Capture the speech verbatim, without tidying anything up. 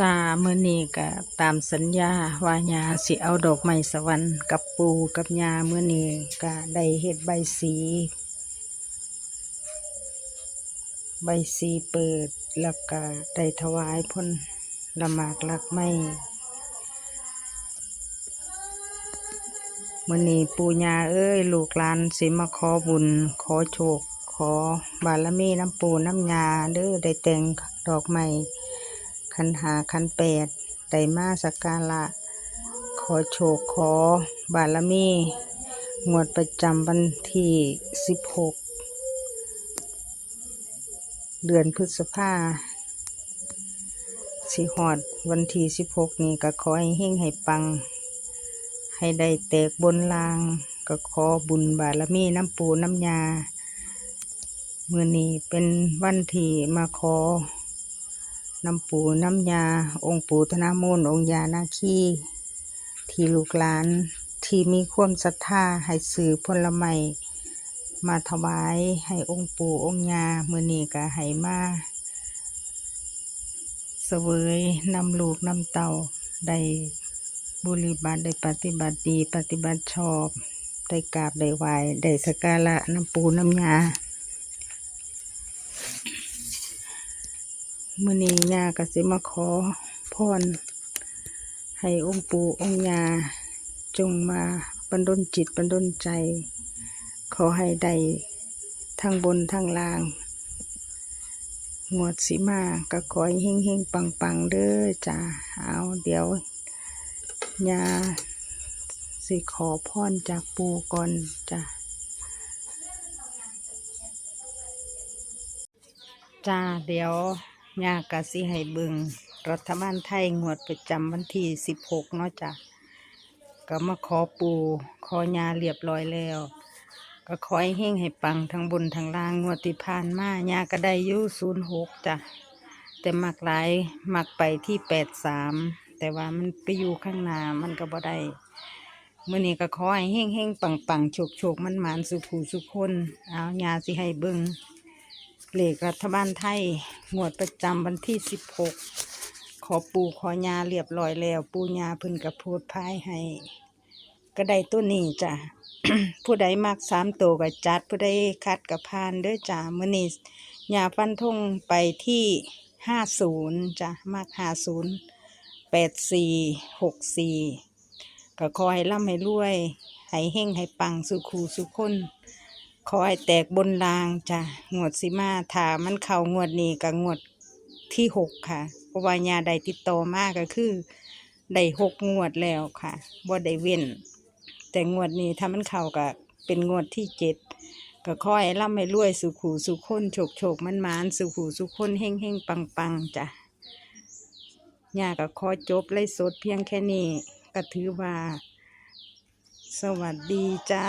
จ้า มื้อนี้ก็ตามสัญญาว่าย่าสิเอาดอกไม้สวรรค์กับปู่กับย่า มื้อนี้ก็ได้เฮ็ดใบสี ใบสีเปิด แล้วก็ได้ถวายผลหมากหลากไม้ มื้อนี้ปู่ย่าเอ้ย ลูกหลานสิมาขอบุญ ขอโชค ขอบารมีนำปู่นำย่าเด้อ ได้แต่งดอกไม้ ขันห้า ขันแปด ได้มาสักการะ ขอโชค ขอบารมี งวดประจำวันที่สิบหก เดือนพฤษภา สิฮอดวันที่สิบหกนี้ ก็ขอให้เฮงให้ปัง ให้ได้แตกบนล่าง ก็ขอบุญบารมีนำปู่นำย่า มื้อนี้เป็นวันที่มาขอนำปู่นำย่า องค์ปู่ธนมูล องค์ย่านาคี ที่ลูกหลานที่มีความศรัทธาให้ซื้อผลไม้มาถวายให้องค์ปู่องค์ย่า มื้อนี้ก็ให้มาเสวยนำลูกนำเต้า ได้บริบัติ ได้ปฏิบัติดี ปฏิบัติชอบ ได้กราบได้ไหว้ ได้สักการะนำปู่นำย่า มื้อนี้ย่าก็สิมาขอพร ให้องค์ปู่องค์ย่าจงมาบันดลจิตบันดลใจ ขอให้ได้ทั้งบนทั้งล่าง งวดสิมาก็ขอให้เฮงๆปังๆเด้อจ้า เอา เดี๋ยวย่าสิขอพรจากปู่ก่อนจ้า จ้า เดี๋ยวย่าก็สิให้เบิ่งรัฐบาลไทยงวดประจำวันที่สิบหกเนาะจ้า ก็มาขอปู่ขอย่าเรียบร้อยแล้ว ก็ขอให้เฮงให้ปังทั้งบนทั้งล่าง งวดที่ผ่านมาย่าก็ได้อยู่ศูนย์หกจ้ะ แต่มักหลาย มักไปที่แปดสาม แต่ว่ามันไปอยู่ข้างหน้า มันก็บ่ได้ มื้อนี้ก็ขอให้เฮงๆปังๆ โชคๆหมานๆ สู่ผู้สู่คน เอา ย่าสิให้เบิ่งเลขรัฐบาลไทย งวดประจำวันที่สิบหก ขอปู่ขอย่าเรียบร้อยแล้ว ปู่ย่าเพิ่นก็โพดพายให้ ก็ได้ตัวนี้จ้ะ ผู้ใดมักสามตัวก็จัด ผู้ใดคัดก็ผ่านเด้อจ้ะ มื้อนี้ย่าฟันธงไปที่ห้าศูนย์จ้ะ มักห้าศูนย์ แปดสี่ หกสี่ ก็ขอให้ร่ำให้รวย ให้เฮงให้ปังสู่คู่สู่คน ขอให้แตกบนล่างจ้ะ งวดสิมา ถ้ามันเข้างวดนี้ก็งวดที่หกค่ะ เพราะว่าย่าได้ติดต่อมาก็คือ ได้หกงวดแล้วค่ะ บ่ได้เว้น แต่งวดนี้ถ้ามันเข้าก็เป็นงวดที่เจ็ด ก็ขอให้ร่ำให้รวยสู่คู่สู่คน โชคๆหมานๆ สู่คู่สู่คน เฮงๆปังๆจ้ะ ย่าก็ขอจบไลฟ์สดเพียงแค่นี้ ก็ถือว่า สวัสดีจ้า